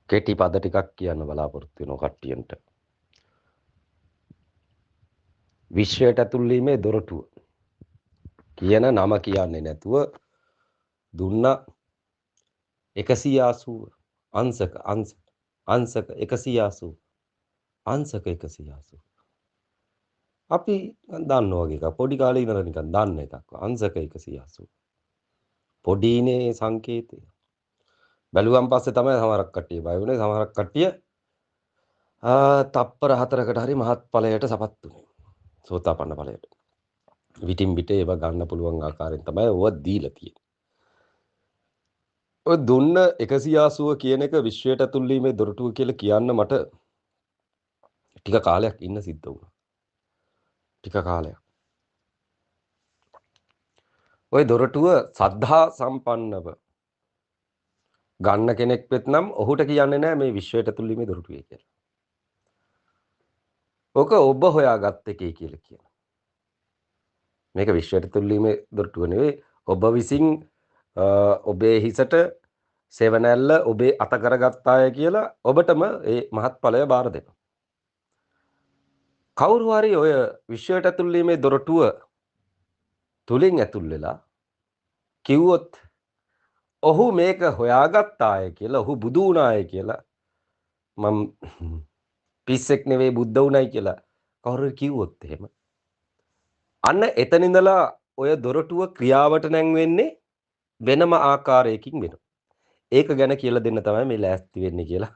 කෙටි පද ටිකක් කියන්න බලාපොරොත්තු වෙනවා කට්ටියන්ට. විශ්වයට ඇතුල් වීමේ දොරටුව කියන නම කියන්නේ නැතුව දුන්න 180 අංශක අංශක අංශක 180 අංශක 180. අපි දන්න වගේ එකක්, පොඩි කාලේ ඉඳලා නිකන් දන්න එකක් අංශක 180. පොඩිනේ සංකේතය. බැලුවන් පස්සේ තමයි සමහරක් කට්ටිය බය වුණේ, සමහරක් කට්ටිය තප්පර 4කට හරි මහත් ඵලයට සපත් වුණේ. සෝතාපන්න ඵලයට. විටින් විට ඒව ගන්න පුළුවන් ආකාරයෙන් තමයි ඔව දීලා තියෙන්නේ. ඔය දුන්න 180 කියන එක විශ්වයට ඇතුල් වීමේ දොරටුව කියලා කියන්න මට ටික කාලයක් ඉන්න සිද්ධ වුණා. ටික කාලයක්. ඔය දොරටුව සද්ධා සම්පන්නව ගන්න කෙනෙක් වෙත්නම් ඔහුට කියන්නේ නෑ මේ විශ්වයට ඇතුල් වීමේ දොරටුවේ කියලා. ඕක ඔබ හොයාගත්ත එකේ කියලා කියනවා. මේක විශ්වයට ඇතුල් වීමේ දොරටුව නෙවෙයි, ඔබ විසින් ඔබේ හිසට සෙවණැල්ල ඔබේ අත කරගත්තාය කියලා ඔබටම ඒ මහත්ඵලය බාර දෙනවා. කවුරු හරි ඔය විශ්වයට ඇතුල් වීමේ දොරටුව තුලින් ඇතුල් වෙලා කිව්වොත් ඔහු මේක හොයාගත්තාය කියලා, ඔහු බුදු වුණාය කියලා, මම පිස්සෙක් නෙවෙයි බුද්ධ වුණයි කියලා කවුරු හරි කිව්වොත් එහෙම, අන්න එතන ඉඳලා ඔය දොරටුව ක්‍රියාවට නැංවෙන්නේ වෙනම ආකාරයකින් වෙනවා. ඒක ගැන කියලා දෙන්න තමයි මේ ලෑස්ති වෙන්නේ කියලා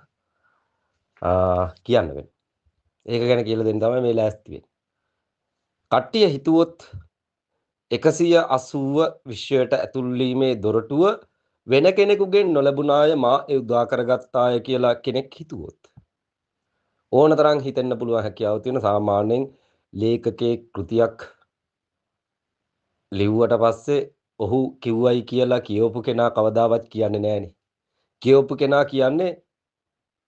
කියන්න වෙන්නේ. ඒක ගැන කියලා දෙන්න තමයි මේ ලෑස්ති වෙන්නේ. කට්ටිය හිතුවොත් 180 විශ්වයට ඇතුල් වීමේ දොරටුව වෙන කෙනෙකුගෙන් නොලැබුණාය, මා ඒ උදා කරගත්තාය කියලා කෙනෙක් හිතුවොත් ඕන තරම් හිතෙන්න පුළුවන් හැකියාව තියෙන. සාමාන්‍යයෙන් ලේඛකයේ කෘතියක් ලිව්වට පස්සේ ඔහු කිව්වයි කියලා කියවපු කෙනා කවදාවත් කියන්නේ නෑනේ. කියවපු කෙනා කියන්නේ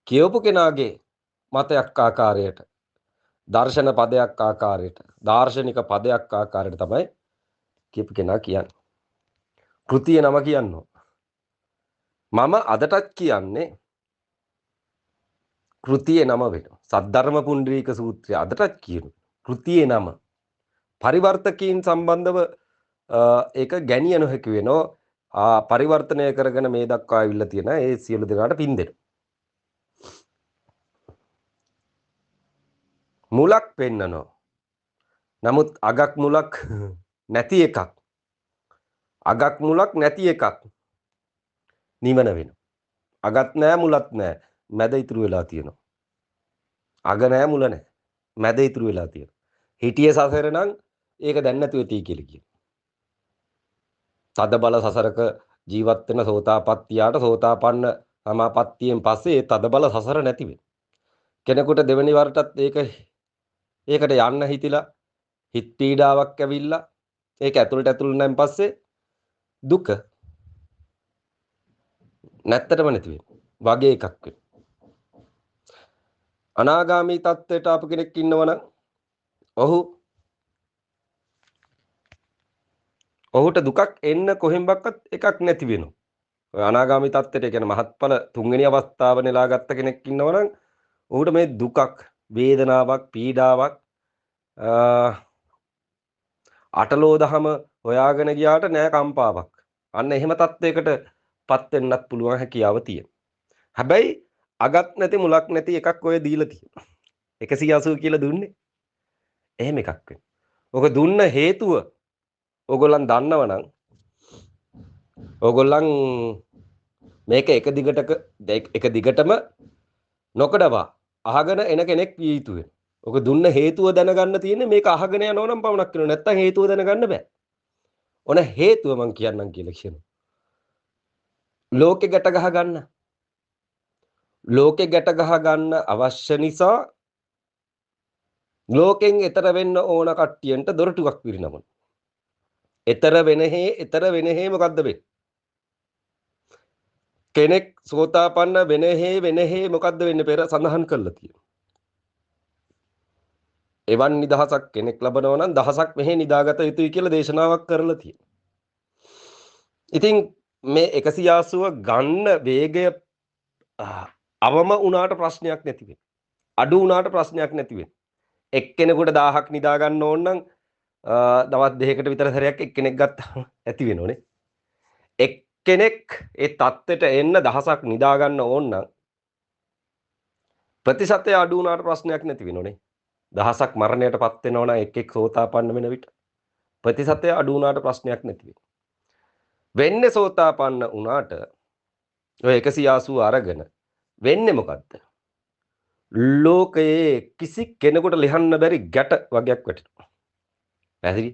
කියවපු කෙනාගේ මතයක් ආකාරයට, දර්ශන පදයක් ආකාරයට, දාර්ශනික පදයක් ආකාරයට තමයි කියපු කෙනා කියන්නේ. කෘතිය නම කියනවා. මම අදටත් කියන්නේ කෘතියේ නම වෙනවා. සද්ධර්ම පුණ්ඩරීක සූත්‍රය අදටත් කියනවා. කෘතියේ නම. පරිවර්තකීන් සම්බන්ධව ඒක ගැනිය නොහැකි වෙනවා. පරිවර්තනය කරගෙන මේ දක්වා ආවිල්ලා තියෙන ඒ සියලු දෙනාට පින් දෙනවා. මුලක් පෙන්නනවා. නමුත් අගක් මුලක් නැති එකක්. අගක් මුලක් නැති එකක් නිවන වෙනවා. අගත් නෑ මුලත් නෑ, මැද ඉතුරු වෙලා තියෙනවා. අග නෑ මුල නෑ, මැද ඉතුරු වෙලා තියෙනවා. හිටිය සසර නම් ඒක දැන් නැතුව ඇති කියලා කියනවා. තද බල සසරක ජීවත් වෙන සෝතාපට්ටියාට සෝතාපන්න සමාපත්තියෙන් පස්සේ ඒ තද බල සසර නැති වෙනවා. කෙනෙකුට දෙවෙනි වරටත් ඒකට යන්න හිතිලා හිත පීඩාවක් ඇවිල්ලා ඒක ඇතුළට ඇතුළු වුණාන් පස්සේ දුක නැත්තටම නැති වෙනවා වගේ එකක් වෙනවා. අනාගාමී තත්ත්වයට ආපු කෙනෙක් ඉන්නවනම් ඔහුට දුකක් එන්න කොහෙන්වත් එකක් නැති වෙනවා. ඔය අනාගාමී තත්ත්වයට, ඒ කියන්නේ මහත්ඵල තුන්වෙනි අවස්ථාව නෙලාගත්ත කෙනෙක් ඉන්නවනම් ඔහුට මේ දුකක්, වේදනාවක්, පීඩාවක් අටලෝ දහම හොයාගෙන ගියාට නෑ කම්පාවක්. අන්න එහෙම තත්ත්වයකට පත් වෙන්නත් පුළුවන් හැකියාව තියෙනවා. හැබැයි අගත් නැති මුලක් නැති එකක් ඔය දීලා තියෙනවා. 180 කියලා දුන්නේ. එහෙම එකක් වෙනවා. ඔක දුන්න හේතුව ඕගොල්ලන් දන්නවනම් ඕගොල්ලන් මේක එක දිගටම නොකඩවා අහගෙන එන කෙනෙක් විය යුතු වෙනවා. ඔක දුන්න හේතුව දැනගන්න තියෙන්නේ මේක අහගෙන යනවා නම් පමණක් වෙනවා. නැත්තම් හේතුව දැනගන්න බෑ. ඔන හේතුව මං කියන්නම් කියලා කියනවා. ලෝකෙ ගැට ගහ ගන්න. ලෝකෙ ගැට ගහ ගන්න අවශ්‍ය නිසා ලෝකෙන් එතර වෙන්න ඕන කට්ටියන්ට දොරටුවක් පිරිනමන. එතර වෙනහේ මොකද්ද වෙන්නේ? කෙනෙක් සෝතාපන්න වෙනහේ මොකද්ද වෙන්නේ පෙර සඳහන් කරලා තියෙනවා. එවන් නිදහසක් කෙනෙක් ලබනවා නම් දහසක් මෙහි නිදාගත යුතුයි කියලා දේශනාවක් කරලා තියෙනවා. ඉතින් මේ 180 ගන්න වේගය අවම වුණාට ප්‍රශ්නයක් නැති වෙන. අඩු වුණාට ප්‍රශ්නයක් නැති වෙන. එක්කෙනෙකුට 1000ක් නිදා ගන්න ඕන නම් දවස් දෙකකට විතර සැරයක් එක්කෙනෙක් ගත්තාම ඇති වෙනෝනේ. එක්කෙනෙක් ඒ තත්ත්වයට එන්න දහසක් නිදා ගන්න ඕන නම් ප්‍රතිශතය අඩු වුණාට ප්‍රශ්නයක් නැති වෙනෝනේ. දහසක් මරණයට පත් වෙනවා නම් එක් එක් සෝතාපන්න වෙන විට ප්‍රතිශතය අඩු වුණාට ප්‍රශ්නයක් නැති වෙනවා. වෙන්නේ සෝතාපන්න වුණාට ඔය 180 අරගෙන වෙන්නේ මොකද්ද? ලෝකයේ කිසි කෙනෙකුට ලිහන්න බැරි ගැට වගේක් වැටෙනවා. පැහැදිලි?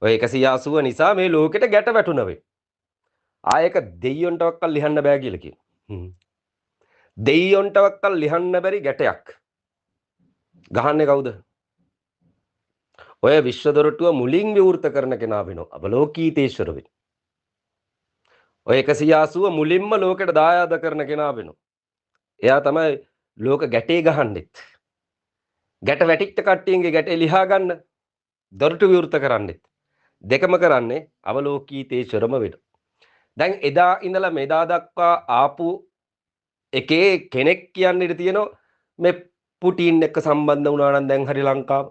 ඔය 180 නිසා මේ ලෝකෙට ගැට වැටුණා වේ. ආයක දෙයියන්ටවත් ලිහන්න බෑ කියලා කියනවා. දෙයියන්ටවත් ලිහන්න බැරි ගැටයක්. ගහන්නේ කවුද? ඔය විශ්ව දොරටුව මුලින් විවෘත කරන කෙනා වෙනවා. අවලෝකීතේශ්වර වෙනවා. ඔය 180 මුලින්ම ලෝකෙට දායාද කරන කෙනා වෙනවා. එයා තමයි ලෝක ගැටේ ගහන්නෙත්. ගැට වැටිච්ච කට්ටියන්ගේ ගැටේ ලිහා ගන්න දොරටු විවෘත කරන්නෙත්. දෙකම කරන්නේ අවලෝකීතේශ්වරම වෙනවා. දැන් එදා ඉඳලා මෙදා දක්වා ආපු එකේ කෙනෙක් කියන්න ඉඩ තියෙනවා මේ පුටින් එක්ක සම්බන්ධ වුණා නම් දැන් හරි ලංකාව.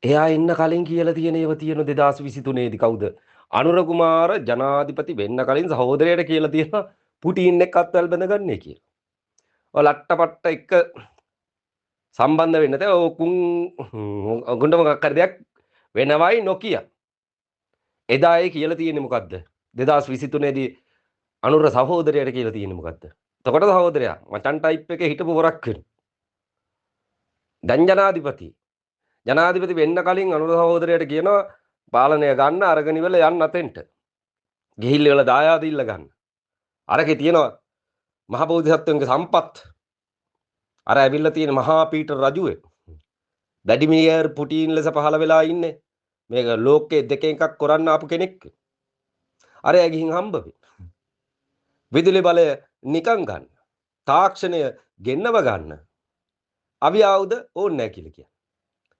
එයා ඉන්න කලින් කියලා තියෙන ඒවා තියෙන 2023 දී කවුද? අනුර කුමාර ජනාධිපති වෙන්න කලින් සහෝදරයට කියලා තියෙනවා පුටින් එක්ක අත්වැල් බැඳගන්නේ කියලා. ඔය ලට්ටපට්ට එක්ක සම්බන්ධ වෙන්න තේ ඔය කුන් ඔගොන්ඩ මොකක් හරි දෙයක් වෙනවයි නොකිය. එදා ඒ කියලා තියෙන්නේ මොකද්ද? 2023 දී අනුර සහෝදරයට කියලා තියෙන්නේ මොකද්ද? එතකොට සහෝදරයා මචං ටයිප් එකේ හිටපු හොරක් වෙනවා. දැන් ජනාධිපති. ජනාධිපති වෙන්න කලින් අනුර සහෝදරයට කියනවා පාලනය ගන්න අරගෙන ඉවරලා යන්න අතෙන්ට. ගිහිල්ලා ඉවරලා දායාද ඉල්ල ගන්න. අරකේ තියෙනවා මහ බෝධිසත්වයන්ගේ සම්පත්. අර ඇවිල්ලා තියෙන මහා පීටර් රජුවේ. වැඩිමියර් පුටින් ලෙස පහළ වෙලා ඉන්නේ. මේක ලෝකේ දෙකෙන් එකක් කරන්න ආපු කෙනෙක්. අර එයා ගිහින් හම්බ වෙන්න. විදුලි බලය නිකන් ගන්න. තාක්ෂණය ගෙන්නව ගන්න. අවි ආයුධ ඕනේ නැහැ කියලා කියන්නේ.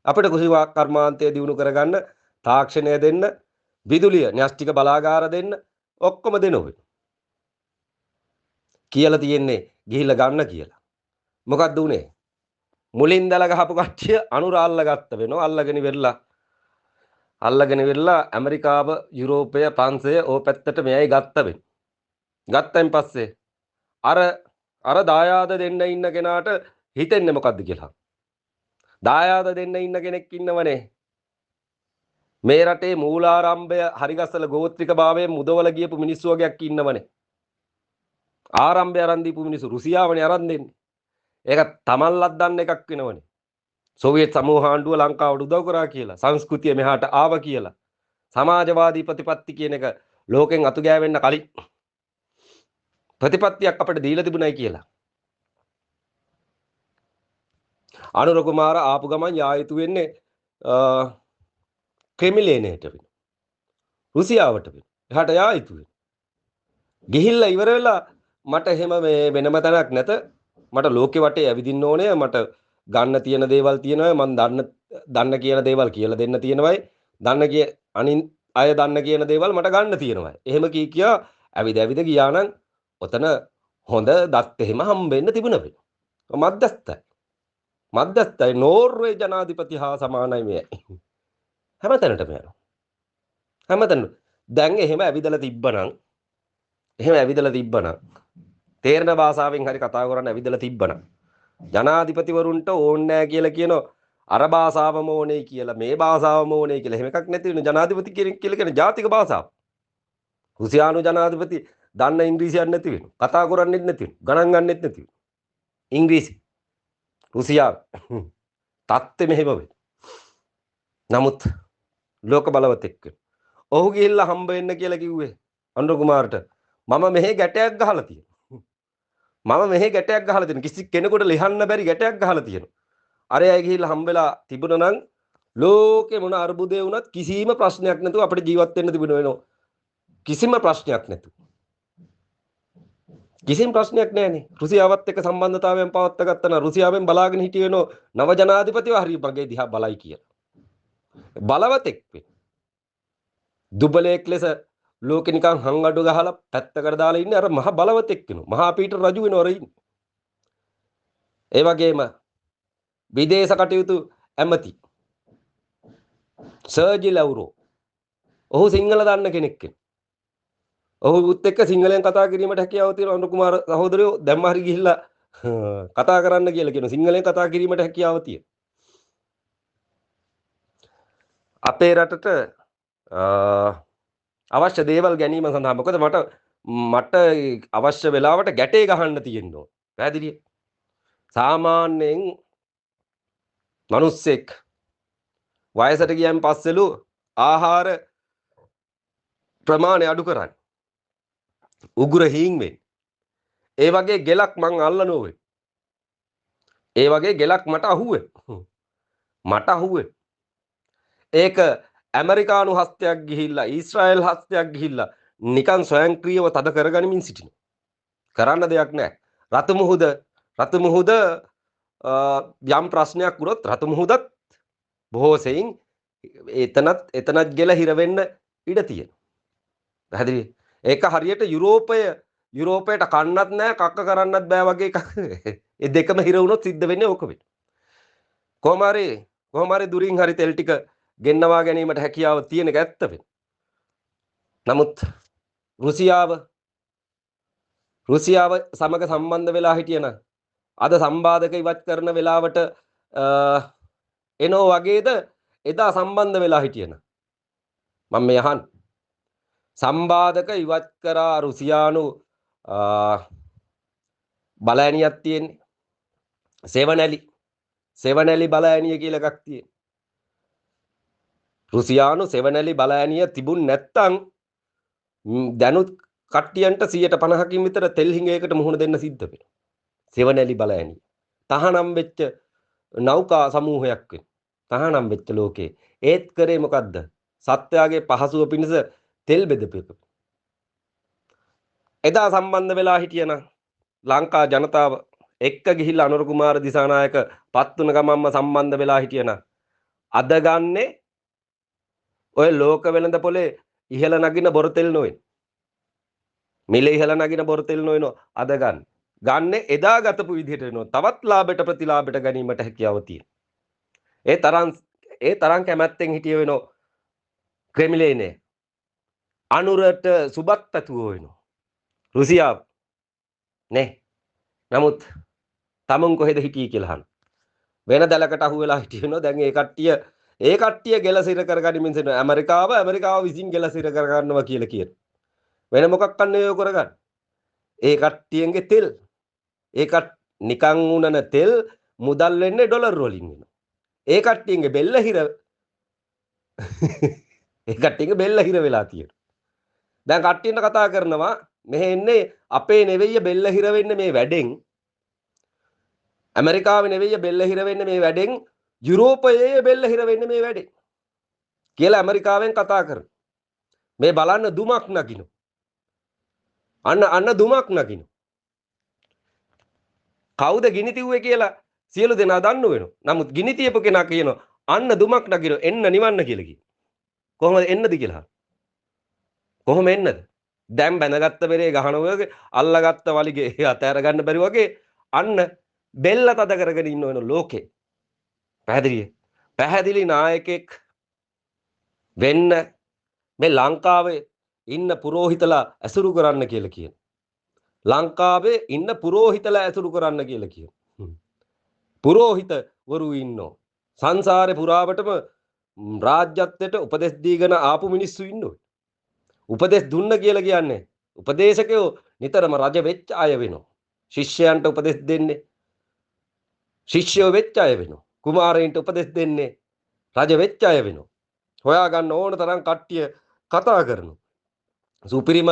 අපිට කුසි කර්මාන්තය දියුණු කරගන්න තාක්ෂණය දෙන්න, විදුලිය න්‍යෂ්ටික බලාගාර දෙන්න, ඔක්කොම දෙනොවේ. කියලා තියෙන්නේ ගිහිල්ලා ගන්න කියලා. මොකද්ද උනේ? මුලින් දල ගහපු කට්ටිය අනුර අල්ලගත්ත වෙනවා. අල්ලගෙන ඉවරලා ඇමරිකාව, යුරෝපය, ප්‍රංශය ඕ පැත්තට මෙයයි ගත්ත වෙන. ගත්තයින් පස්සේ අර අර දායාද දෙන්න ඉන්න කෙනාට හිතෙන්නේ මොකද්ද කියලා. දායාද දෙන්න ඉන්න කෙනෙක් ඉන්නවනේ. මේ රටේ මූලාරම්භය හරිගස්සල ගෝත්‍රික භාවයෙන් මුදවල ගියපු මිනිස්සු වගේක් ඉන්නවනේ. ආරම්භය අරන් දීපු මිනිස්සු රුසියාවනේ අරන් දෙන්නේ. ඒක තමන්ලත් දන්න එකක් වෙනවනේ. සෝවියට් සමූහ ආණ්ඩුව ලංකාවට උදව් කරා කියලා, සංස්කෘතිය මෙහාට ආව කියලා, සමාජවාදී ප්‍රතිපත්ති කියන එක ලෝකෙන් අතු ගෑවෙන්න කලින් ප්‍රතිපත්තියක් අපිට දීලා තිබුණයි කියලා. අනුර කුමාර ආපු ගමන් යා යුතු වෙන්නේ ක්‍රෙම්ලිනයට වෙන. රුසියාවට වෙන. එහාට යා යුතු වෙන. ගිහිල්ලා ඉවර වෙලා මට එහෙම මේ වෙනම තැනක් නැත. මට ලෝකෙ වටේ ඇවිදින්න ඕනේ. මට ගන්න තියෙන දේවල් තියෙනවා. මං දන්න කියන දේවල් කියලා දෙන්න තියෙනවයි. දන්න කිය අනින් අය දන්න කියන දේවල් මට ගන්න තියෙනවයි. එහෙම කී කියා ඇවිද ඇවිද ගියා නම් ඔතන හොඳ දත් එහෙම හම්බෙන්න තිබුණ වෙන. මධ්‍යස්ථයි. මධ්‍යස්ථයි නෝර්වේ ජනාධිපති හා සමානයි මෙයයි. හැමතැනටම යනවා. හැමතැනම. දැන් එහෙම ඇවිදලා තිබ්බනම් එහෙම ඇවිදලා තිබ්බනම් තේරෙන භාෂාවෙන් හරි කතා කරන්න ඇවිදලා තිබ්බනම් ජනාධිපතිවරුන්ට ඕනේ නෑ කියලා කියනවා අර භාෂාවම ඕනේ කියලා මේ භාෂාවම ඕනේ කියලා එහෙම එකක් නැති වෙන ජනාධිපති කෙනෙක් කියලා කියන ජාතික භාෂාව. රුසියානු ජනාධිපති දන්න ඉංග්‍රීසියක් නැති වෙනවා. කතා කරන්නෙත් නැති වෙනවා. ගණන් ගන්නෙත් නැති වෙනවා. ඉංග්‍රීසි රුසියාව තත්ත්වෙ මෙහෙම වෙනවා. නමුත් ලෝක බලවතෙක් වෙනවා. ඔහු ගිහිල්ලා හම්බ වෙන්න කියලා කිව්වේ අනුර කුමාරට මම මෙහෙ ගැටයක් ගහලා තියෙනවා. මම මෙහෙ ගැටයක් ගහලා තියෙනවා. කිසි කෙනෙකුට ලිහන්න බැරි ගැටයක් ගහලා තියෙනවා. අර අය ගිහිල්ලා හම්බෙලා තිබුණා නම් ලෝකේ මොන අර්බුදේ වුණත් කිසිම ප්‍රශ්නයක් නැතුව අපිට ජීවත් වෙන්න තිබුණ වෙනවා. කිසිම ප්‍රශ්නයක් නැතුව. කිසිම ප්‍රශ්නයක් නැහැනේ. රුසියාවත් එක්ක සම්බන්ධතාවයන් පවත්වා ගත්තා නම් රුසියාවෙන් බලාගෙන හිටිය වෙනෝ නව ජනාධිපතිව හරි මගේ දිහා බලයි කියලා. බලවතෙක් වෙන්න. දුබලයෙක් ලෙස ලෝකෙ නිකන් හංගඩු ගහලා පැත්තකට දාලා ඉන්නේ අර මහ බලවතෙක් වෙනවා. මහා පීඨ රජු වෙනවා අර ඉන්නේ. ඒ වගේම විදේශ කටයුතු ඇමති සර්ජි ලැව්රෝ, ඔහු සිංහල දන්න කෙනෙක් වෙනවා. ඔහුත් එක්ක සිංහලෙන් කතා කිරීමට හැකියාව තියෙන අනුර කුමාර සහෝදරයෝ දැම්ම හරි ගිහිල්ලා කතා කරන්න කියලා කියනවා. සිංහලෙන් කතා කිරීමට හැකියාව තියෙන. අපේ රටට අවශ්‍ය දේවල් ගැනීම සඳහා, මොකද මට මට අවශ්‍ය වෙලාවට ගැටේ ගහන්න තියෙන්න ඕන. පැහැදිලිද? සාමාන්‍යයෙන් මිනිස්සෙක් වයසට ගියන් පස්සෙලු ආහාර ප්‍රමාණය අඩු කරන්නේ. උගුර හීන් වෙන්නේ. ඒ වගේ ගෙලක් මං අල්ලනෝ වෙයි. ඒ වගේ ගෙලක් මට අහුවේ. මට අහුවේ. ඒක ඇමරිකානු හස්තයක් ගිහිල්ලා ඊශ්‍රායල් හස්තයක් ගිහිල්ලා නිකන් ස්වයංක්‍රීයව තද කරගනිමින් සිටිනවා. කරන්න දෙයක් නැහැ. රතු මුහුද යම් ප්‍රශ්නයක් වුණොත් රතු මුහුදත් බොහෝ සෙයින් එතනත් ගෙල හිර වෙන්න ඉඩ තියෙනවා. පැහැදිලිද? ඒක හරියට යුරෝපයට කන්නත් නෑ කක්ක කරන්නත් බෑ වගේ එකක්. ඒ දෙකම හිර වුණොත් සිද්ධ වෙන්නේ ඕක වෙන. කොහොම හරි දුරින් හරි තෙල් ටික ගෙන්නවා ගැනීමට හැකියාව තියෙන එක ඇත්ත වෙන. නමුත් රුසියාව සමග සම්බන්ධ වෙලා හිටියනම් අද සම්බාධක ඉවත් කරන වෙලාවට එනෝ වගේද එදා සම්බන්ධ වෙලා හිටියනම් මම මේ අහන්නේ සම්බාධක ඉවත් කරා රුසියානු බලඇණියක් තියෙන්නේ. සෙවණැලි බලඇණිය කියලා එකක් තියෙන්නේ. රුසියානු සෙවණැලි බලඇණිය තිබුණ නැත්තම් දැනුත් කට්ටියන්ට 150කින් විතර තෙල් හිඟයකට මුහුණ දෙන්න සිද්ධ වෙනවා. සෙවණැලි බලඇණිය තහනම් වෙච්ච නෞකා සමූහයක් වෙන. තහනම් වෙච්ච ලෝකේ ඒත් කරේ මොකද්ද? සත්වයාගේ පහසුව පිණිස තෙල් බෙදපු එක. එදා සම්බන්ධ වෙලා හිටියනම් ලංකා ජනතාව එක්ක ගිහිල්ලා අනුර කුමාර දිසානායක පත් වුණ ගමන්ම සම්බන්ධ වෙලා හිටියනම් අද ගන්නේ ඔය ලෝක වෙළඳ පොලේ ඉහළ නගින බොර තෙල් නොවේ. මිල ඉහළ නගින බොර තෙල් නොවෙනෝ අද ගන්න. ගන්නේ එදා ගතපු විදිහට වෙනවා. තවත් ලාභයට ප්‍රතිලාභයට ගැනීමට හැකියාව තියෙනවා. ඒ තරම් කැමැත්තෙන් හිටිය වෙනෝ ක්‍රෙම්ලිනේ. අනුරට සුබත් පැතුව වෙනවා. රුසියාව නේ. නමුත් තමුන් කොහෙද හිටියේ කියලා අහන. වෙන දලකට අහු වෙලා හිටිය වෙනවා. දැන් ඒ කට්ටිය ගෙල සිර කරගනිමින් සිටිනවා. ඇමරිකාව විසින් ගෙල සිර කරගන්නවා කියලා කියන. වෙන මොකක් කන්නේ ඔය කරගන්න. ඒ කට්ටියන්ගේ තෙල් ඒකත් නිකන් උනන තෙල් මුදල් වෙන්නේ ඩොලර් වලින් වෙනවා. ඒ කට්ටියන්ගේ බෙල්ල හිර ඒ කට්ටියන්ගේ බෙල්ල හිර වෙලා තියෙනවා. දැන් කට්ටියන්ට කතා කරනවා මෙහෙ එන්නේ අපේ නෙවෙයි බෙල්ල හිර වෙන්නේ මේ වැඩෙන්. ඇමරිකාවේ නෙවෙයි බෙල්ල හිර වෙන්නේ මේ වැඩෙන්. යුරෝපයේ බෙල්ල හිර වෙන්නේ මේ වැඩෙන් කියලා ඇමරිකාවෙන් කතා කරනවා. මේ බලන්න දුමක් නගිනවා. අන්න දුමක් නගිනවා. කවුද ගිනි තිව්වේ කියලා සියලු දෙනා දන්නු වෙනවා. නමුත් ගිනි තියපු කෙනා කියනවා අන්න දුමක් නගිනවා එන්න නිවන්න කියලා කියනවා. කොහොමද එන්නද කියලා අහනවා. කොහොම එන්නද? දැන් බැඳගත්ත බෙරේ ගහන වගේ අල්ලගත්ත වලිගේ අතෑර ගන්න බැරි වගේ අන්න බෙල්ල තද කරගෙන ඉන්න වෙන ලෝකේ. පැහැදිලිද? පැහැදිලි නායකයෙක් වෙන්න මේ ලංකාවේ ඉන්න පුරෝහිතලා ඇසුරු කරන්න කියලා කියන. ලංකාවේ ඉන්න පුරෝහිතලා ඇසුරු කරන්න කියලා කියන. පුරෝහිතවරු ඉන්නෝ. සංසාරේ පුරාවටම රාජ්‍යත්වයට උපදෙස් දීගෙන ආපු මිනිස්සු ඉන්නෝ. උපදෙස් දුන්න කියලා කියන්නේ උපදේශකයෝ නිතරම රජ වෙච්ච අය වෙනවා. ශිෂ්‍යයන්ට උපදෙස් දෙන්නේ ශිෂ්‍යයෝ වෙච්ච අය වෙනවා. කුමාරයින්ට උපදෙස් දෙන්නේ රජ වෙච්ච අය වෙනවා. හොයාගන්න ඕන තරම් කට්ටිය කතා කරනවා. සුපිරිම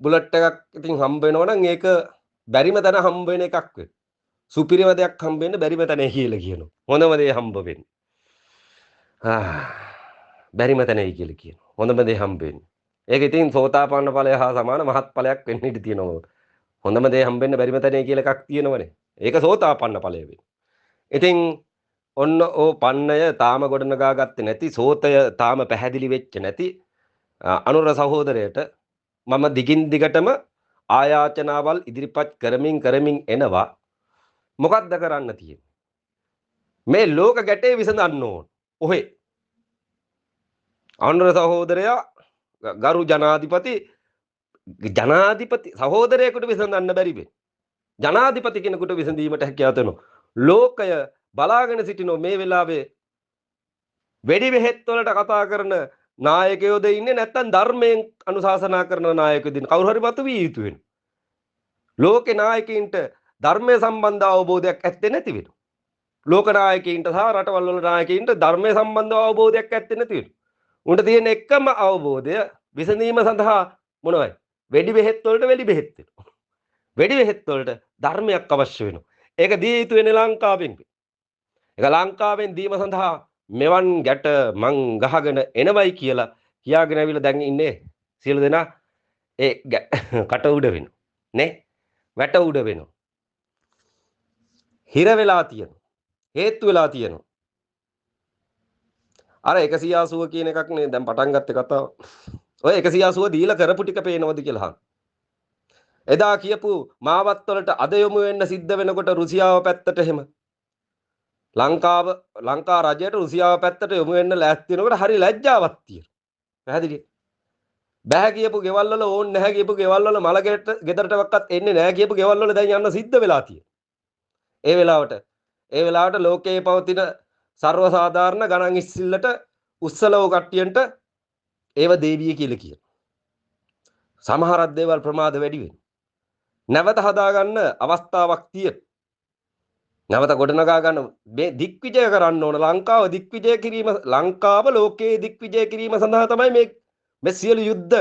බුලට් එකක් ඉතින් හම්බ වෙනවා නම් ඒක බැරිම තැන හම්බ වෙන එකක් වෙන. සුපිරිම දෙයක් හම්බ වෙන්න බැරිම තැන කියලා කියනවා. හොඳම දේ හම්බ වෙන්නේ. බැරිම තැනයි කියලා කියනවා. හොඳම දේ හම්බ වෙන්නේ. ඒක ඉතින් සෝතාපන්න ඵලය හා සමාන මහත් ඵලයක් වෙන්න ඉඩ තියෙනවා. හොඳම දේ හම්බ වෙන්න බැරිම තැනයි කියලා එකක් තියෙනවනේ. ඒක සෝතාපන්න ඵලය වෙන්නේ. ඉතින් ඔන්න ඕ පන්නය තාම ගොඩනගා ගත්තේ නැති, සෝතය තාම පැහැදිලි වෙච්ච නැති, අනුර සහෝදරයට මම දිගින් දිගටම ආයාචනාවල් ඉදිරිපත් කරමින් කරමින් එනවා. මොකක්ද කරන්න තියෙන්නේ? මේ ලෝක ගැටේ විසඳන්න ඕන. ඔහේ අනුර සහෝදරයා ගරු ජනාධිපති ජනාධිපති සහෝදරයෙකුට විසඳන්න බැරි වෙයි. ජනාධිපති කෙනෙකුට විසඳීමට හැකියාව තියෙනවා. ලෝකය බලාගෙන සිටිනෝ මේ වෙලාවේ වෙඩි බෙහෙත් වලට කතා කරන නායකයෝද ඉන්නේ නැත්නම් ධර්මයෙන් අනුශාසනා කරන නායකයෝද ඉන්නේ? කවුරු හරි මතු විය යුතු වෙනවා. ලෝකේ නායකයින්ට ධර්මය සම්බන්ධ අවබෝධයක් ඇත්තේ නැති වෙනවා. ලෝක නායකයින්ට සහ රටවල් වල නායකයින්ට ධර්මය සම්බන්ධ අවබෝධයක් ඇත්තේ නැති වෙනවා. උන්ට තියෙන එකම අවබෝධය විසඳීම සඳහා මොනවයි? වෙඩි බෙහෙත් වලට වෙඩි බෙහෙත් වෙනවා. වෙඩි බෙහෙත් වලට ධර්මයක් අවශ්‍ය වෙනවා. ඒක දිය යුතු වෙන්නේ ලංකාවෙන්. ඒක ලංකාවෙන් දීම සඳහා මෙවන් ගැට මං ගහගෙන එනවයි කියලා කියාගෙන ඇවිල්ලා දැන් ඉන්නේ සියලු දෙනා ඒ කට උඩ වෙනවා නේ, වැට උඩ වෙනවා, හිර වෙලා තියෙනවා, හේතු වෙලා තියෙනවා. අර 180 කියන එකක් නේ දැන් පටන් ගත්තේ කතාව. ඔය 180 දීලා කරපු ටික පේනවද කියලා අහන්න. එදා කියපු මාවත් වලට අද යොමු වෙන්න සිද්ධ වෙනකොට රුසියාව පැත්තට එහෙම ලංකාව ලංකා රජයට රුසියාව පැත්තට යොමු වෙන්න ලෑස්ති වෙනකොට හරි ලැජ්ජාවක් තියෙනවා. පැහැදිලි? බෑ කියපු ගෙවල් වල ඕන් නැහැ කියපු ගෙවල් වල මල ගෙදරටවත් එන්නේ නැහැ කියපු ගෙවල් වල දැන් යන්න සිද්ධ වෙලා තියෙනවා. ඒ වෙලාවට ලෝකයේ පවතින සර්වසාධාරණ ගණන් ඉස්සිල්ලට උස්සලව කට්ටියන්ට ඒව දේවිය කියලා කියනවා. සමහරක් දේවල් ප්‍රමාද වැඩි වෙනවා. නැවත හදාගන්න අවස්ථාවක් තියෙනවා. නැවත ගොඩනගා ගන්න මේ දිග්විජය කරන්න ඕන. ලංකාව දිග්විජය කිරීම, ලංකාව ලෝකයේ දිග්විජය කිරීම සඳහා තමයි මේ මේ සියලු යුද්ධ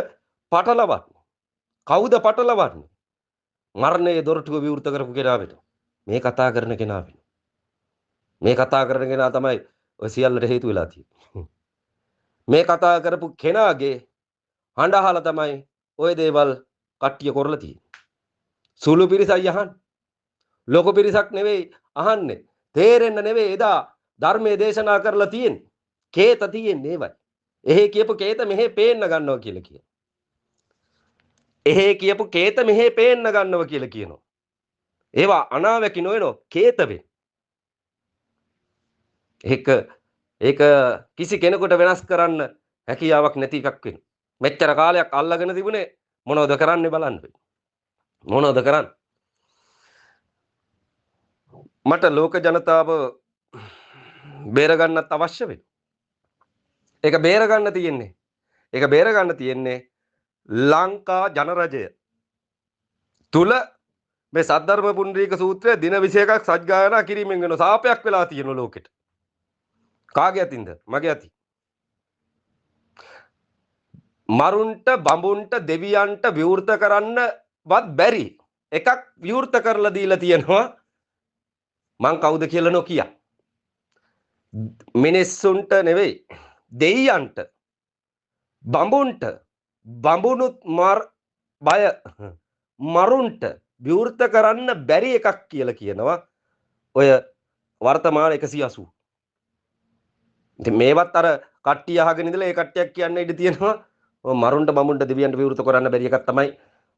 පටලවන්නේ. කවුද පටලවන්නේ? මරණයේ දොරටුව විවෘත කරපු කෙනා වෙනවා. මේ කතා කරන කෙනා වෙනවා. මේ කතා කරන කෙනා තමයි ඔය සියල්ලට හේතු වෙලා තියෙන්නේ. මේ කතා කරපු කෙනාගේ හඬ අහලා තමයි ඔය දේවල් කට්ටිය කරලා තියෙන්නේ. සුළු පිරිසයි අහන්නේ. ලොකු පිරිසක් නෙවෙයි අහන්නේ. තේරෙන්න නෙවෙයි එදා ධර්මයේ දේශනා කරලා තියෙන්නේ. කේත තියෙන්නේ ඒවයි. එහෙ කියපු කේත මෙහෙ පේන්න ගන්නවා කියලා කියනවා. එහෙ කියපු කේත මෙහෙ පේන්න ගන්නවා කියලා කියනවා. ඒවා අනාවැකි නොවනෝ කේත වෙන. ඒක ඒක කිසි කෙනෙකුට වෙනස් කරන්න හැකියාවක් නැති එකක් වෙනවා. මෙච්චර කාලයක් අල්ලගෙන තිබුණේ මොනවද කරන්නේ බලන්න. මොනවද කරන්නේ? මට ලෝක ජනතාව බේරගන්නත් අවශ්‍ය වෙනවා. ඒක බේරගන්න තියෙන්නේ. ඒක බේරගන්න තියෙන්නේ ලංකා ජනරජය තුල මේ සද්ධර්ම පුණ්ඩරීක සූත්‍රය දින 21ක් සජ්ගායනා කිරීමෙන් වෙන සාපයක් වෙලා තියෙන ලෝකෙට. කාගේ අතින්ද? මගේ අතින්. මරුන්ට බඹුන්ට දෙවියන්ට විවෘත කරන්නවත් බැරි එකක් විවෘත කරලා දීලා තියෙනවා. මං කවුද කියලා නොකිය. මිනිස්සුන්ට නෙවෙයි, දෙයියන්ට, බඹුන්ට, බඹුනුත් බය මරුන්ට විවෘත කරන්න බැරි එකක් කියලා කියනවා ඔය වර්තමාන 180. ඉතින් මේවත් අර කට්ටිය අහගෙන ඉඳලා ඒ කට්ටියක් කියන්න ඉඩ තියෙනවා ඔය මරුන්ට බඹුන්ට දෙවියන්ට විවෘත කරන්න බැරි එකක් තමයි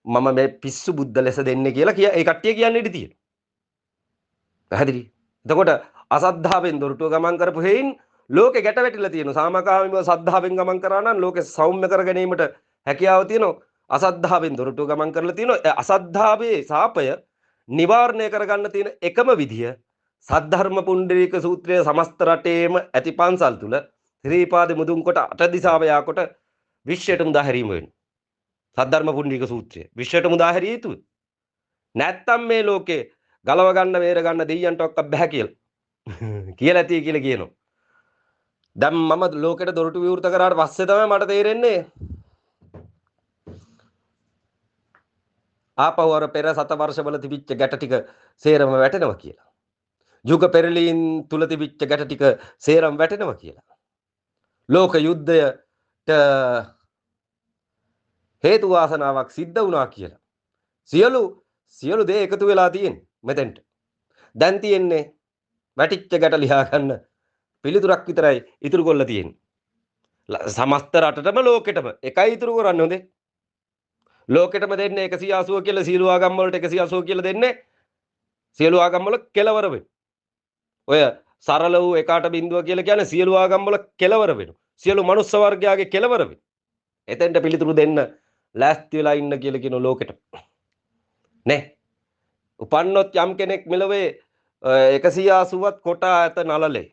මම මේ පිස්සු බුද්ධ ලෙස දෙන්නේ කියලා කිය ඒ කට්ටිය කියන්න ඉඩ තියෙනවා. පැහැදිලි? එතකොට අසද්ධාවෙන් දොරටුව ගමන් කරපු හේයින් ලෝකෙ ගැට වැටිලා තියෙනවා. සාමකාමීව සද්ධාවෙන් ගමන් කරා නම් ලෝකෙ සෞම්‍ය කර ගැනීමට හැකියාව තියෙනවා. අසද්ධාවෙන් දොරටුව ගමන් කරලා තියෙනවා. ඒ අසද්ධාවේ සාපය නිවාරණය කරගන්න තියෙන එකම විදිය සද්ධර්ම පුණ්ඩරීක සූත්‍රය සමස්ත රටේම ඇති පන්සල් තුල ශ්‍රීපාද මුදුන් කොට අට දිසාව යාකොට විශ්වයට මුදා හැරීම වෙනවා. සද්ධර්ම පුණ්ඩරීක සූත්‍රය විශ්වයට මුදා හැරිය යුතුයි. නැත්තම් මේ ලෝකේ ගලව ගන්න බේර ගන්න දෙයියන්ට ඔක්ක බෑ කියලා කියලා ඇති කියලා කියනවා. දැන් මම ලෝකෙට දොරටු විවෘත කරාට පස්සේ තමයි මට තේරෙන්නේ ආපහු අර පෙර සත වර්ෂවල තිබිච්ච ගැට ටික සේරම වැටෙනවා කියලා. යුග පෙරලීන් තුල තිබිච්ච ගැට ටික සේරම වැටෙනවා කියලා. ලෝක යුද්ධයට හේතු වාසනාවක් සිද්ධ වුණා කියලා. සියලු සියලු දේ එකතු වෙලා තියෙන්නේ මෙතෙන්ට. දැන් තියෙන්නේ වැටිච්ච ගැට ලියා ගන්න පිළිතුරක් විතරයි ඉතුරු කරලා තියෙන්නේ. සමස්ත රටටම ලෝකෙටම එකයි ඉතුරු කරන්නේ හොඳේ. ලෝකෙටම දෙන්නේ 180 කියලා සියලු ආගම් වලට 180 කියලා දෙන්නේ සියලු ආගම් වල කෙලවර වෙන. ඔය සරල වූ එකාට බිඳුව කියලා කියන්නේ සියලු ආගම් වල කෙලවර වෙනවා. සියලු මනුස්ස වර්ගයාගේ කෙලවර වෙනවා. එතෙන්ට පිළිතුරු දෙන්න ලෑස්ති වෙලා ඉන්න කියලා කියන ලෝකෙට. නේ. උපන්නොත් යම් කෙනෙක් මෙලොවේ 180ත් කොටා ඇත නලලේ.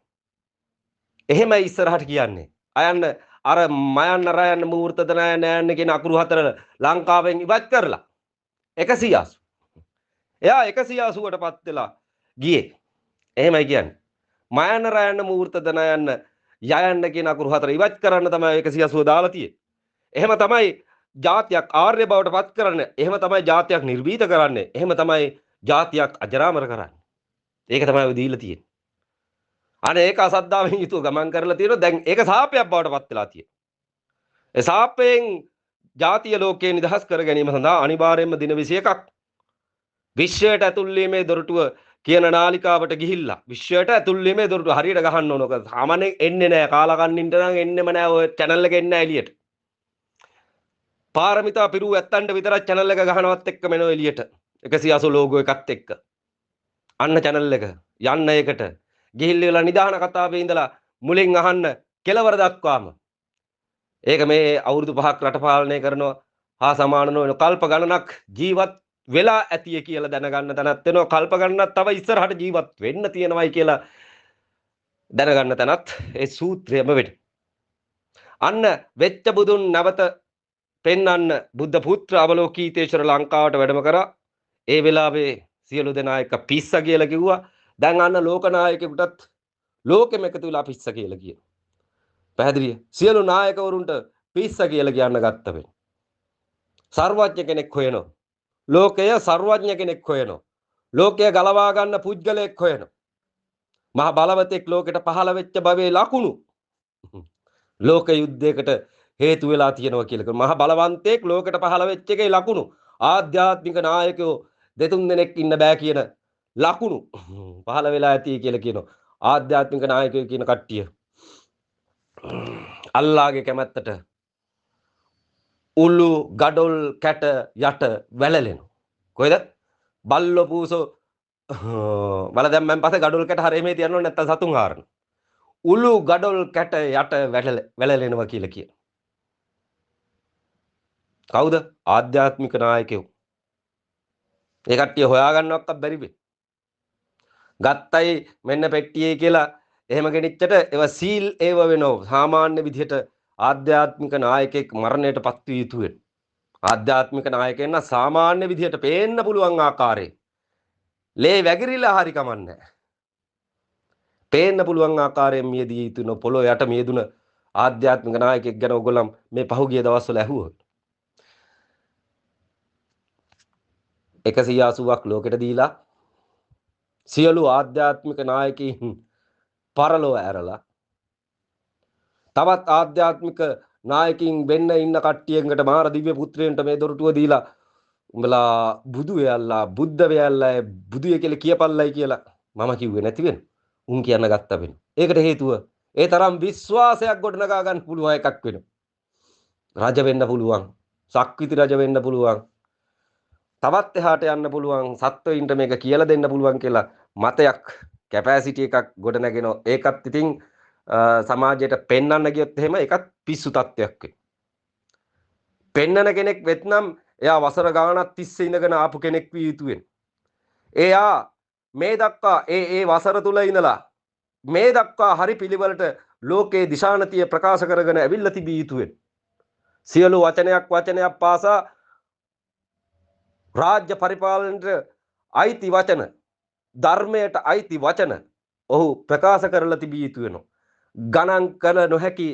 එහෙමයි ඉස්සරහට කියන්නේ. අයන්න අර මයන්න රයන්න මූර්ත දනයන්න යන්න කියන අකුරු හතර ලංකාවෙන් ඉවත් කරලා 180. එයා 180ට පත් වෙලා ගියේ. එහෙමයි කියන්නේ. මයන්න රයන්න මූර්ත දනයන්න යයන්න කියන අකුරු හතර ඉවත් කරන්න තමයි 180 දාලා තියෙන්නේ. එහෙම තමයි ජාතියක් ආර්ය බවට පත් කරන්නේ. එහෙම තමයි ජාතියක් නිර්වීත කරන්නේ. එහෙම තමයි ජාතියක් අජරාමර කරන්නේ. ඒක තමයි ඔය දීලා තියෙන්නේ. අනේ ඒක අසද්ධාවෙන් යුතුව ගමන් කරලා තියෙනවා. දැන් ඒක සාපයක් බවට පත් වෙලා තියෙනවා. ඒ සාපයෙන් ජාතිය ලෝකේ නිදහස් කර ගැනීම සඳහා අනිවාර්යයෙන්ම දින 21ක් විශ්වයට ඇතුල් වීමේ දොරටුව කියන නාලිකාවට ගිහිල්ලා විශ්වයට ඇතුල් වීමේ දොරටුව හරියට ගහන්න ඕන. ඔක සාමාන්‍යයෙන් එන්නේ නෑ. කාලා කන්නින්ට නම් එන්නෙම නෑ. ඔය චැනල් එක එන්නේ නෑ එළියට. පාරමිතා පිරූ ඇත්තන්ට විතරක් චැනල් එක ගහනවත් එක්කම එනවා එළියට. 180 ලෝගෝ එකත් එක්ක. අන්න චැනල් එක යන්න ඒකට. ගිහිල්ලා වෙලා නිදාන කතාවේ ඉඳලා මුලින් අහන්න කෙලවර දක්වාම. ඒක මේ අවුරුදු 5ක් රට පාලනය කරනවා හා සමාන නොවන කල්ප ගණනක් ජීවත් වෙලා ඇතිය කියලා දැනගන්න තැනත් වෙනවා. කල්ප ගණනක් තව ඉස්සරහට ජීවත් වෙන්න තියෙනවයි කියලා දැනගන්න තැනත් ඒ සූත්‍රයම වෙන. අන්න වෙච්ච බුදුන් නැවත පෙන්වන්න බුද්ධ පුත්‍ර අවලෝකීතේශ්වර ලංකාවට වැඩම කරා. ඒ වෙලාවේ සියලු දෙනා එක පිස්ස කියලා කිව්වා. දැන් අන්න ලෝක නායකයෙකුටත් ලෝකෙම එකතු වෙලා පිස්ස කියලා කියනවා. පැහැදිලිය? සියලු නායකවරුන්ට පිස්ස කියලා කියන්න ගත්ත වෙන. සර්වඥ කෙනෙක් හොයනවා. ලෝකය සර්වඥ කෙනෙක් හොයනවා. ලෝකය ගලවා ගන්න පුද්ගලයෙක් හොයනවා. මහ බලවතෙක් ලෝකෙට පහළ වෙච්ච භවයේ ලකුණු ලෝක යුද්ධයකට හේතු වෙලා තියෙනවා කියලා කියනවා. මහ බලවන්තයෙක් ලෝකෙට පහළ වෙච්ච එකේ ලකුණු ආධ්‍යාත්මික නායකයෝ දෙතුන් දෙනෙක් ඉන්න බෑ කියන ලකුණු පහළ වෙලා ඇති කියලා කියනවා. ආධ්‍යාත්මික නායකයෝ කියන කට්ටිය අල්ලාගේ කැමැත්තට උළු ගඩොල් කැට යට වැළලෙනවා. කොහෙද? බල්ලෝ පූසෝ වල දැම්මන් පස්සේ ගඩොල් කැට හරේ මේ තියන්න ඕනේ නැත්තම් සතුන් හාරන. උළු ගඩොල් කැට යට වැළලෙනවා කියලා කියන. කවුද? ආධ්‍යාත්මික නායකයෝ. ඒ කට්ටිය හොයාගන්නවත් බැරි වෙයි. ගත්තයි මෙන්න පෙට්ටියේ කියලා එහෙම ගෙනිච්චට ඒවා සීල් ඒව වෙනවා. සාමාන්‍ය විදිහට ආධ්‍යාත්මික නායකයෙක් මරණයට පත් විය යුතු වෙන. ආධ්‍යාත්මික නායකයන් නම් සාමාන්‍ය විදිහට පේන්න පුළුවන් ආකාරයෙන් ලේ වැగిරිලා හරි කමන්නේ පේන්න පුළුවන් ආකාරයෙන් මියදී යුතු න පොළොව යට මියදුන ආධ්‍යාත්මික නායකයෙක් ගැන ඔයගොල්ලන් මේ පහුගිය දවස්වල ඇහුවොත් 180ක් ලෝකෙට දීලා සියලු ආධ්‍යාත්මික නායකයින් පරලොව ඇරලා තවත් ආධ්‍යාත්මික නායකින් වෙන්න ඉන්න කට්ටියකට මාර දිව්‍ය පුත්‍රයන්ට මේ දොරටුව දීලා උඹලා බුදු වෙයල්ලා බුද්ධ වෙයල්ලා බුදුය කියලා කියපල්ලයි කියලා මම කිව්වේ නැති වෙන. උන් කියන්න ගත්තා වෙන. ඒකට හේතුව ඒ තරම් විශ්වාසයක් ගොඩනගා ගන්න පුළුවන් එකක් වෙනවා. රජ වෙන්න පුළුවන්. සක්විති රජ වෙන්න පුළුවන්. තවත් එහාට යන්න පුළුවන්. සත්වයින්ට මේක කියලා දෙන්න පුළුවන් කියලා මතයක් කැපැසිටි එකක් ගොඩනගෙනවා. ඒකත් ඉතින් සමාජයට පෙන්වන්න ගියොත් එහෙම ඒකත් පිස්සු තත්ත්වයක් වෙනවා. පෙන්නන කෙනෙක් වෙත්නම් එයා වසර ගාණක් තිස්සේ ඉඳගෙන ආපු කෙනෙක් විය යුතු වෙනවා. එයා මේ දක්වා ඒ ඒ වසර තුල ඉඳලා මේ දක්වා හරි පිළිවෙලට ලෝකේ දිශානතිය ප්‍රකාශ කරගෙන ඇවිල්ලා තිබිය යුතු වෙනවා. සියලු වචනයක් වචනයක් පාසා රාජ්‍ය පරිපාලනයට අයිති වචන, ධර්මයට අයිති වචන ඔහු ප්‍රකාශ කරලා තිබිය යුතු වෙනවා. ගණන් කළ නොහැකි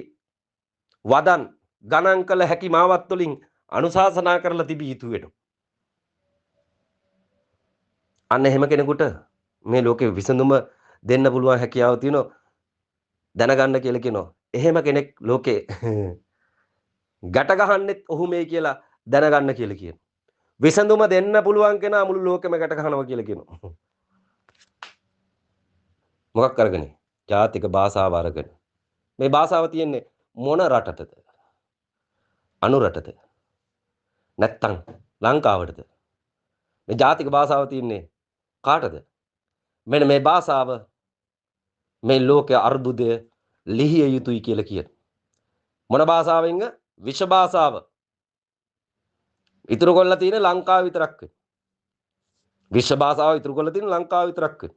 වදන් ගණන් කළ හැකි මාවත් වලින් අනුශාසනා කරලා තිබිය යුතු වෙනවා. අන්න එහෙම කෙනෙකුට මේ ලෝකේ විසඳුම දෙන්න පුළුවන් හැකියාව තියෙනවා දැනගන්න කියලා කියනවා. එහෙම කෙනෙක් ලෝකේ ගැට ගහන්නෙත් ඔහු මේ කියලා දැනගන්න කියලා කියනවා. විසඳුම දෙන්න පුළුවන් කෙනා මුළු ලෝකෙම ගැට ගහනවා කියලා කියනවා. මොකක් අරගෙන? ජාතික භාෂාව අරගෙන. මේ භාෂාව තියෙන්නේ මොන රටටද? අනු රටද? නැත්තම් ලංකාවටද? මේ ජාතික භාෂාව තියෙන්නේ කාටද? මෙන්න මේ භාෂාව මේ ලෝක අර්බුදය ලිහිය යුතුයි කියලා කියන. මොන භාෂාවෙන්ද? විෂ භාෂාව. ඉතුරු කරලා තියෙන ලංකාව විතරක් වෙන. විෂ භාෂාව ඉතුරු කරලා තියෙන ලංකාව විතරක් වෙන.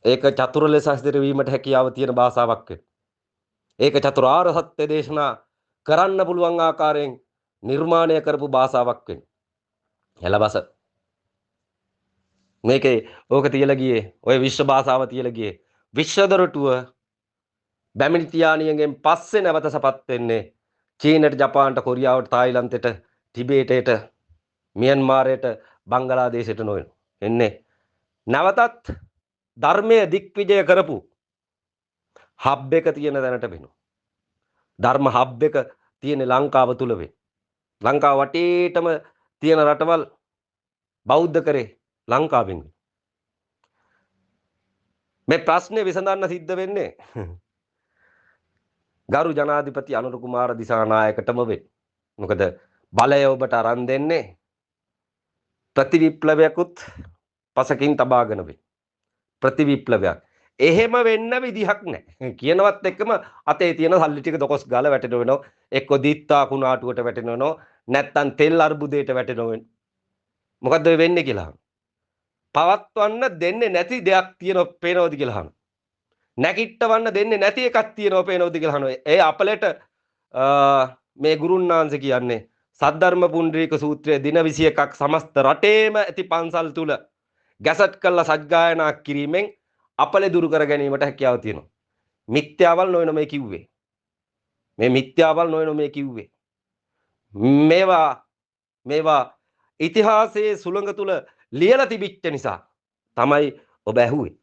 ඒක චතුර ලෙස හැසිරවීමට හැකියාව තියෙන භාෂාවක් වෙන. ඒක චතුරාර්ය සත්‍ය දේශනා කරන්න පුළුවන් ආකාරයෙන් නිර්මාණය කරපු භාෂාවක් වෙන. එළබස. මේකේ ඕක තියලා ගියේ, ඔය විශ්ව භාෂාව තියලා ගියේ. විශ්ව දොරටුව බැමිණිතියානියන්ගෙන් පස්සේ නැවත සපත් වෙන්නේ චීනට, ජපානට, කොරියාවට, තායිලන්තයට, ටිබේටයට, මියන්මාරයට, බංගලාදේශයට නොවන. එන්නේ නැවතත් ධර්මය දික්විජය කරපු හබ් එක තියෙන තැනට වෙනවා. ධර්ම හබ් එක තියෙන ලංකාව තුල වෙන. ලංකාව වටේටම තියෙන රටවල් බෞද්ධ කරේ ලංකාවෙන්. මේ ප්‍රශ්නේ විසඳන්න සිද්ධ වෙන්නේ ගරු ජනාධිපති අනුර කුමාර දිසානායකටම වේ. මොකද බලය ඔබට අරන් දෙන්නේ ප්‍රතිවිප්ලවයකුත් පසකින් තබාගෙන වේ. ප්‍රතිවිප්ලවයක්. එහෙම වෙන්න විදිහක් නැහැ. කියනවත් එක්කම අතේ තියෙන සල්ලි ටික දොකොස් ගාලා වැටෙන වෙනවා. එක්ක දිත්තා කුණාටුවට වැටෙන වෙනවා. නැත්තම් තෙල් අර්බුදයට වැටෙන වෙනවා. මොකද්ද ඔය වෙන්නේ කියලා අහනවා. පවත්වන්න දෙන්නේ නැති දෙයක් තියෙනව පේනවද කියලා අහනවා. නැගිටවන්න දෙන්නේ නැති එකක් තියෙනව පේනවද කියලා අහනවා. ඒ අපලෙට මේ ගුරුන්නාංශ කියන්නේ සද්ධර්ම පුණ්ඩරීක සූත්‍රයේ දින 21ක් සමස්ත රටේම ඇති පන්සල් තුල ගැසට් කළ සජ්ගායනා කිරීමෙන් අපලේ දුරු කර ගැනීමට හැකියාව තියෙනවා. මිත්‍යාවල් නොවන මේ කිව්වේ. මේ මිත්‍යාවල් නොවන මේ කිව්වේ. මේවා ඉතිහාසයේ සුළඟ තුල ලියලා තිබිච්ච නිසා තමයි ඔබ ඇහුවේ.